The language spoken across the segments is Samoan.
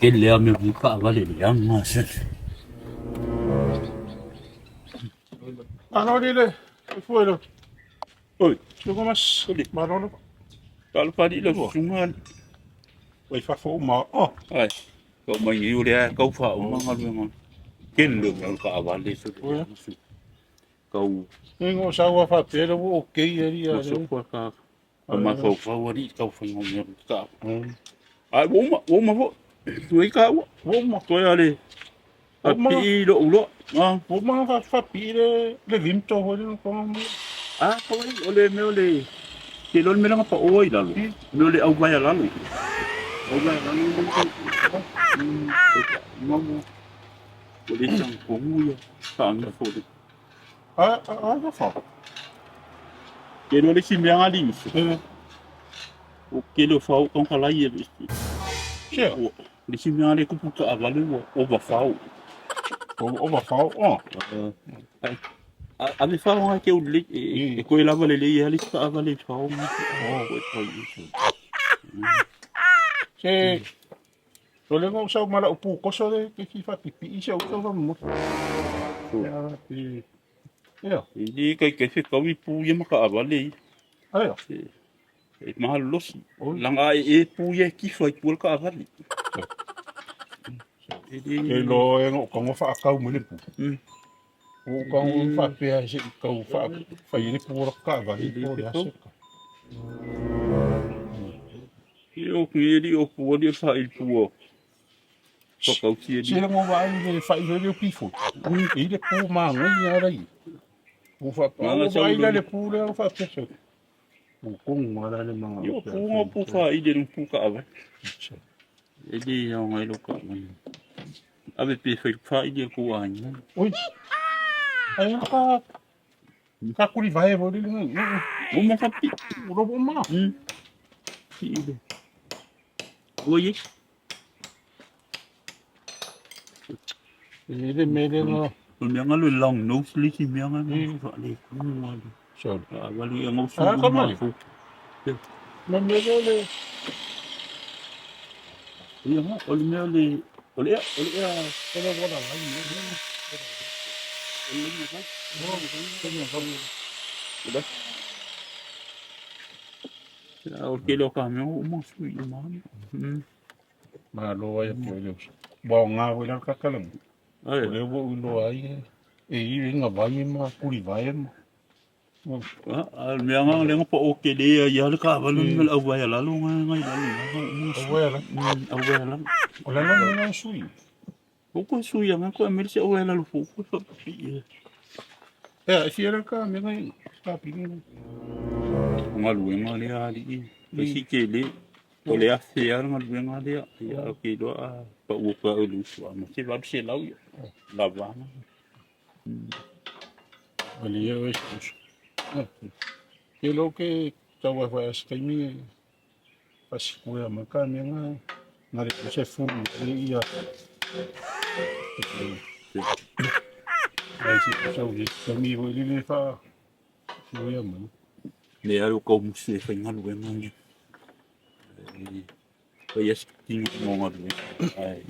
Tele lava mea o lenei taavale leaga se. Malo le fua le. Oi, Suka mas. Malo le. Talofa alii lau susuga alii. Ua i fafo uma. Oh. Ai, tau mai nei o lea tau faauma galuega. Tele o mea o le taavale se. Tau. Ingo saua faapea le ua okay ali a. Sofa ka. Ka mafaufau alii tau faiga o mea o le taavale. Ai ua uma, ua uma foi. Tuai ka ua. Ua uma. Toe a le. A pii lou loa. Ua uma na faapipii le vimto foi lea na toga mai. A foi o le mea o le te iloa le mea lea na pao ai i lalo, mea o le auvaea lalo. Auvaea lalo ua le tagitonu ia faagifo le. A a a fa. Te iloa le isi mea nga liuso. O tele o fao tautalai e vesi. Sia. Le isi mea lea e tupu i taavale ua ova fao. Ova fao, oh. Ave fao lava e teu lelei, e toe lava lelei ai le isi taavale i fao. Se, o lea na ou sau ma lau pu koso lea e fia faapipii si ou uso faamolemole. Ia. E le taitai fetau i pu ia ma taavale ia. Aia. E malolosi. Laga a ee pu ia e tifa i tua le taavale. E iloa e na ou tago faatau mai le pu. Ua ou tago faapea se i tau fai ai le pu o lata taavale po o le a se mea. E o ki e o pu ali o sa i pu o. Whakauti e Se ngo vai le fai le pifo. I le pu manaia ala i. Ua faapea le pu lea faapea se. Pu ala le manga. Io pu ngo pu fa i le pu ka ave. E le au ngai lo ka ave. Ave pe fai fa i le ku ai. Oi. Ai ka ka kuri vai vo le ngai. O mo ka pi. O lo ma. Pi le. Oi. E le mele na. O mea ngalo long nose le si mea ngalo fa le ku ngalo. Sorry. A wali e ngau su Ah, ka ma mali. fu. Ma mele le. Ia nga, o le mea o le o le o le ea O le wala lai me. o le mea kai. O le O ke leo ka mea o ma su i ma. Malo ai atu le uso. Wa o ngā wela kakalangi. Ai. O le ua uiloa ai e e i inga vai e ma kuri vai e ma. A le mea nga le nga pa o ke le ia le ka valu me au vai lalo nga nga lalo nga O wea la. Au vai lalo. O le lalo nga sui. O ko sui nga ko me se o vai lalo fu ko fa pi. Ea, e fia ka me ngai ka pini. Galuega lea alii, e si tele, o le afe lava le galuega lea, ia ou te iloa a pau atu lava i le uso ma se 800 ia, lava ana. Malie oe si uso. Ke lo ke tau ai whaea se taimi e whasikue a mai ka mea ngā ngā le se fulu le ia. Ai si uso i taimi hoi le le wha sikue a mai. Le alu kau musu e whai galuega ia. Whai a tino mo galuega. Ai.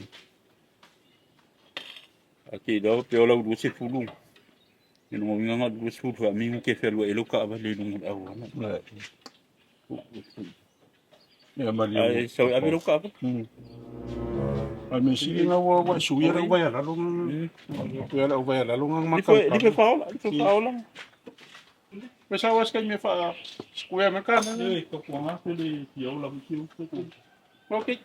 A te iloa pe ola ulu se fulu. E no winga nga ulu se fulu fa mingu ke felua e lo ka avale lunga le auala. Ia malie. Ai sau ave lo ka avale. Ai me sili nga ua ua sui ala uai ala lunga. Ua ala uai ala lunga Life life faola, life faola. Me sa was kai me fa square me ka. E ka kuanga le fiola mi kiu. Okay.